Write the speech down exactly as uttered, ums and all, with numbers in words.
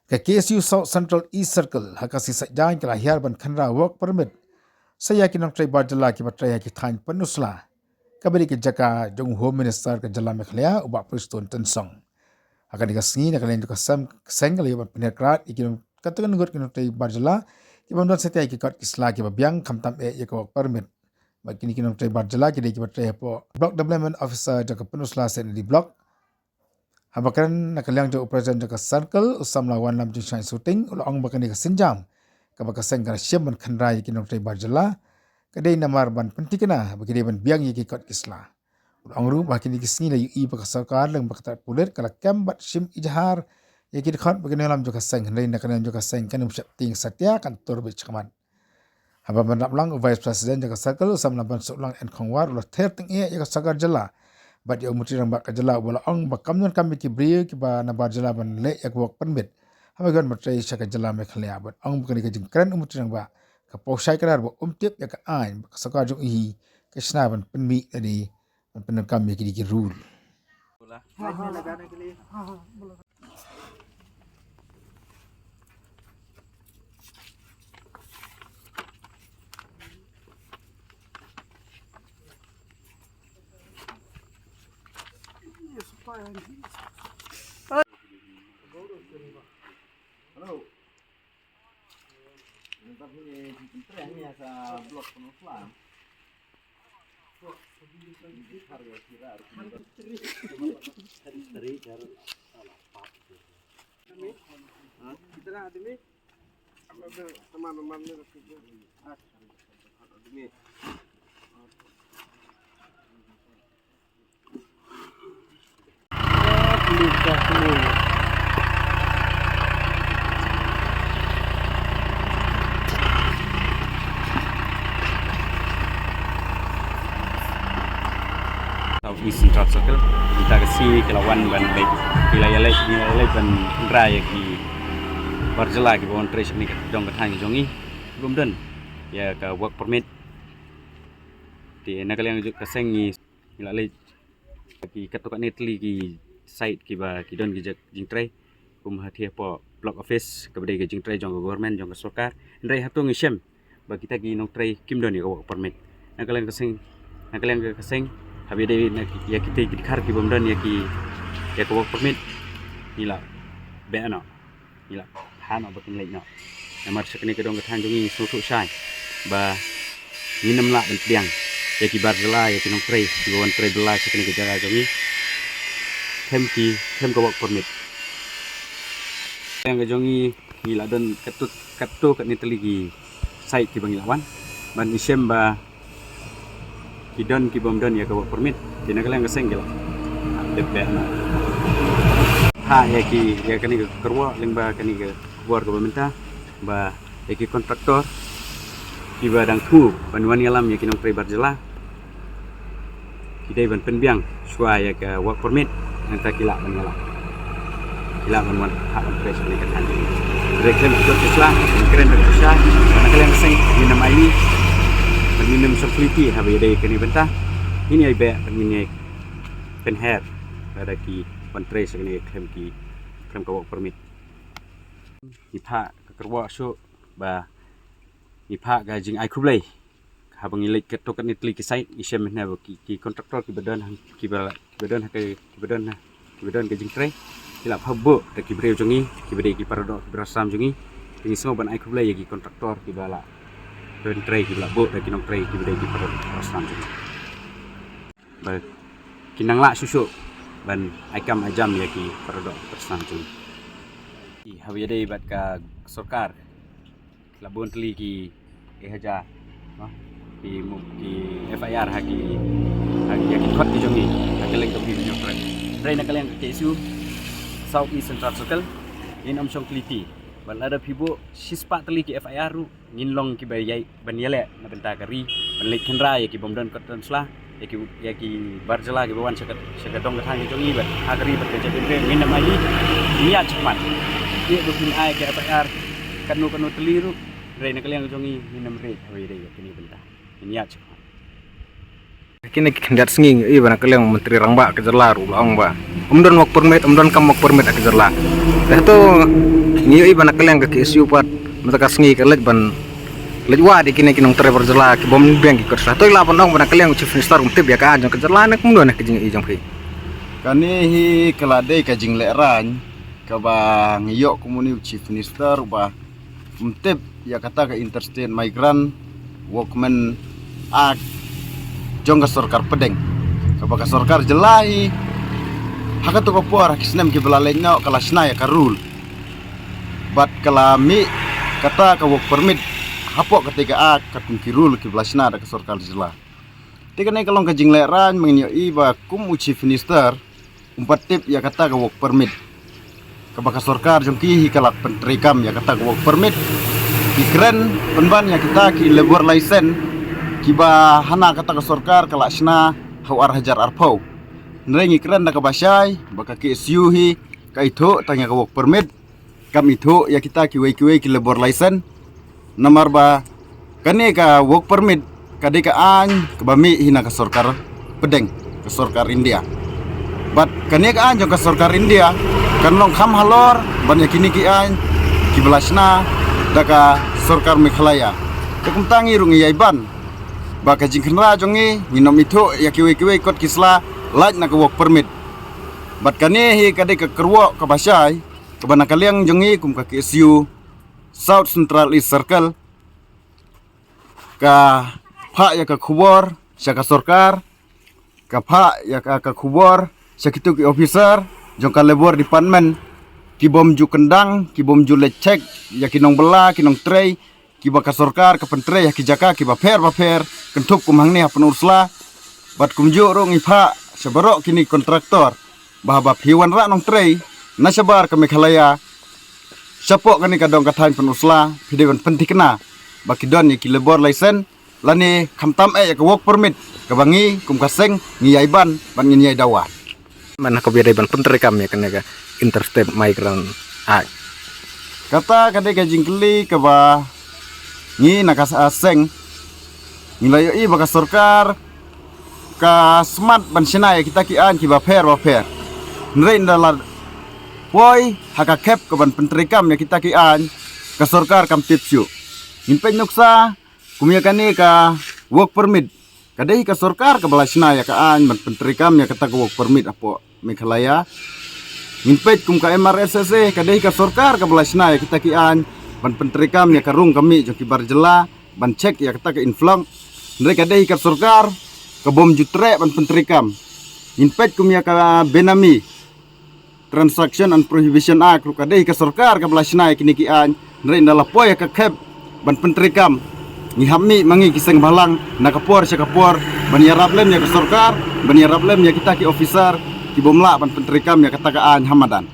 Ka K S U South Central East Circle ha ka sngi Saitjaiñ ka la hiar ban khynra work permit sa ïa ki nongtrei bar jylla kiba trei ha ki thaiñ Pynursla, kaba dei ka jaka jong u Home Minister ka jylla Meghalaya, u Bah Prestone Tynsong. Ha kane ka sngi, na ka liang jong ka seng, ka seng ka la ïoh ban pynhiar krad ïa ki nong, katto katne ngut ki nongtrei bar jylla kiba ym don satia ïa ki kot ki sla kiba biang, khamtam eh ïa ka work permit. Bad kine ki nongtrei bar jylla ki dei kiba trei hapoh Block Development Officer jong ka Pynursla C and D Block. Haba kren na ka liang jong u President jong ka Circle, u Samla Wanlam Jingshngaiñ Suting, u la ong ba kane ka sienjam kaba ka seng ka la shim ban khynra ïa ki nongtrei bar jylla ka dei namar ban pynthikna ba ki dei ban biang ïa ki kot ki sla. U la ong ruh ba kine ki sngi la ïohi ba ka sorkar lyngba ka tnat pulit ka la kem bad shim ijhar ïa ki dkhot bad ki nongïalam jong ka seng, hynrei na ka liang jong ka seng kan ym sheptieng satia, kan tur beit shakhmat. Haba ban rap lang, u Vice President jong ka Circle, u Samla Bansohlang N Khongwar, u la ther tyngeh ïa ka sorkar jylla bad ïa u Myntri Rangbah ka jylla, uba la ong ba kam donkam ïa ki briew kiba na bar jylla ban leh ïa ka work permit haba ki wan ban trei sha ka jylla Meghalaya, bad ong ba kane ka jingkren u Myntri Rangbah ka paw shai kdar ba um tip ïa ka aiñ, ba ka sorkar jong i hi ka shna ban pynmih lane ban pyndonkam ïa kine ki rule. South East Central Circle. Kita ka sngi ki la wan ban leit, ki la ïaleit, ki la ïaleit ban khynra ïa ki bar jylla kiba wan trei shane ka dong ka thaiñ jong ngi, bym don ïa ka work permit. Te na ka liang jong ka seng ngi, ngi la leit ki katto katne tylli ki site kiba ki don ki jaka jingtrei, kum ha, hapoh block office kaba dei ka jingtrei jong ka government, jong ka sorkar. Hynrei hato ngi shem ba kita ki nongtrei kim don ïa ka work permit? Na ka liang ka seng, na ka liang ka seng, haba ïadei na ki, ïa kita ki dkhar ki bym don ïa ki, ïa ka work permit, ngi la beh noh, ngi la ha noh ba kin leit noh. Namar sha kane ka dong ka thaiñ jong ngi sngewthuh shai ba ngin ym lah ban pdiang ïa ki bar jylla, ïa ki nongtrei kiba wan trei bylla sha kane ka jaka jong ngi khlem ki, khlem ka work permit. Ka jong ngi, ngi la don katto, katto katne tylli ki site kiba ngi la wan ban ïashem ba ki don ki bym don ïa ka work permit. Te na ka liang ka seng ki la dep beh noh. Ha ïa ki, ïa kane ka kyrwoh lyngba kane ka khubor kaba mynta, ba ïa ki contractor kiba dang thmu ban wan ïalam ïa ki nongtrei bar jylla, ki dei ban pynbiang shuwa ïa ka work permit, nangta ki lah ban ïalam, ki lah ban wan hap ban trei sha kane ka thaiñ. Hynrei khlem ki kot ki sla, ngi kren da ka shisha, na ka liang ka seng ngin ym ailad, ngin ym shong khliti haba ïadei kane ka bynta. Ngin ïai beh, ngin ïai pynher lada ki wan trei sha kane khlem ki, khlem ka work permit. Ngi phah ka kyrwoh shuh ba ngi phah ka jingai khublei. Haba ngi leit katto katne tylli ki site, ngi shem mynne ba ki, ki contractor kiba don ha, kiba, kiba don ha ka, kiba don ha, kiba don ka jingtrei, ki la phah buh da ki briew jong ngi kiba dei ki para doh ki para snam jong ngi. Te ngi sngew ban ai khublei ïa ki contractor kiba la don trei, kiba la buh da ki nongtrei kiba dei ki para doh para snam jong ngi, ba kin nang lah shuh shuh ban ai kam ai jam ïa ki para doh para snam jong ngi. Haba ïadei bad ka sorkar, la bun tylli ki, eh, hajar, noh, ki mu-, ki F I R ha ki, ha ki, ha ki kot ki jong ngi, ha ka liang ka bri Hynñiewtrep. Hynrei na ka liang ka K S U South East Central Circle, ngin ym shong khliti. Bad lada phi buh shispah tylli ki F I R ruh, ngin long kiba ïai ban ïaleh na bynta ka ri ban leit khynra ïa ki bym don kot don sla, ïa ki, ïa ki bar jylla kiba wan sha ka, sha ka dong ka thaiñ ka jong ngi bad ha ka ri bad ka jaitbynriew. Ngin ym ailad, ngin ïaid shakhmat. Ïa ba phin ai ka F I R katno katno tylli ruh, hynrei na ka liang ka jong ngi ngin ym rit haba ïadei ïa kane ka bynta. Ngin ïaid shakhmat. Kine ki khyndiat sngi ngi ïohi ba na ka liang u Myntri Rangbah ka jylla ruh u la ong ba ym don work permit, ym don kam work permit ha ka jylla. Te hato Ngi ïohi ba na ka liang ka K S U pat mynta ka sngi ka leit ban leit wad ïa kine ki nongtrei bor jylla ki bym biang ki kot sla. To ïa lah ban ong ba na ka liang u Chief Minister um tip ïa ka aiñ jong ka jylla, ne kumno na ka jingïohi jong phi? Kane hi ka la dei ka jinglehrain kaba ngi ïoh kum une u Chief Minister uba um tip ïa kata ka Interstate Migrant Workmen Act jong ka sorkar pdeng, kaba ka sorkar jylla hi ha kato ka por ha ki snem kiba la leit noh ka la shna ïa ka rule bad ka la mih kata ka work permit hapoh kata ka Act katkum ki rule kiba la shna da ka sorkar jylla. Te kane ka long ka jinglehrain ba ngin ïohi ba kum u Chief Minister um pat tip ïa kata ka work permit, kaba ka sorkar jong ki hi ka la pyntreikam ïa kata ka work permit. Ki kren pynban ïa kita ki labour license kiba hana kata ka sorkar ka la shna ha u ar hajar arphew. Hynrei ngi kren da kaba shai ba ka K S U hi ka ithuh tang ïa ka work permit, kam ithuh ïa kita kiwei kiwei ki labour license. Namar ba kane ka work permit ka dei ka aiñ kaba mih hi na ka sorkar pdeng, ka sorkar India. Bad kane ka aiñ jong ka sorkar India kan long kham halor ban ïa kine ki aiñ kiba la shna da ka sorkar Meghalaya. Te kumta ngi ruh ngi ïai ban ba ka jingkhynra jong ngi ngin ym ithuh ïa kiwei kiwei kot ki sla lait na ka work permit. Bad kane hi ka dei ka kyrwoh kaba shai kaba na ka liang jong ngi kum ka K S U South Central East Circle ka phah ïa ka khubor sha ka sorkar, ka phah ïa ka, ka khubor sha kito ki officer jong ka Labour Department ki bym ju kyndang, ki bym ju leit check ïa ki nongbylla, ki nongtrei kiba ka sorkar ka pyntrei ha ki jaka kiba pher ba pher, kynthup kum hangne ha Pynursla. Bad kumjuh ruh ngi phah sha baroh kine ki contractor ba haba phi wanrah nongtrei na shabar ka Meghalaya shapoh kane ka dong ka thaiñ Pynursla, phi dei ban pynthikna ba ki don ïa ki labour license lane khamtam eh ïa ka work permit kaba ngi kum ka seng ngi ïai ban ban ngin ïai dawa. Man ha kaba ïadei ban pyntreikam ïa kane ka Interstate Migrant Act. Kata ka dei ka jingkylli kaba ngi na ka seng ngi la ïohi ba ka sorkar ka smat ban shna ïa kita ki aiñ kiba pher ba pher. Hynrei ynda la poi ha ka khep ka ban pyntreikam ïa kita ki aiñ ka sorkar kam tip shuh. Ngin peit nuksa kum ïa kane ka work permit, ka dei hi ka sorkar kaba la shna ïa ka aiñ ban pyntreikam ïa kata ka work permit hapoh Meghalaya. Ngin peit kum ka M R S S A, ka dei hi ka sorkar kaba la shna ïa kita ki aiñ ban pyntreikam ïa ka rung ka mih jong ki bar jylla ban check ïa kata ka influx. Hynrei ka dei hi ka sorkar ka bym ju treh ban pyntreikam. Ngin peit kum ïa ka Benami Transaction and Prohibition Act ruh ka dei hi ka sorkar kaba la shna ïa kine ki aiñ. Hynrei ynda la poi ha ka khep ban pyntreikam, ngi hap mih ma ngi ki seng bhalang na ka por sha ka por ban ïarap lem ïa ka sorkar, ban ïarap lem ïa kita ki officer ki bym lah ban pyntreikam ïa kata ka aiñ ha madan.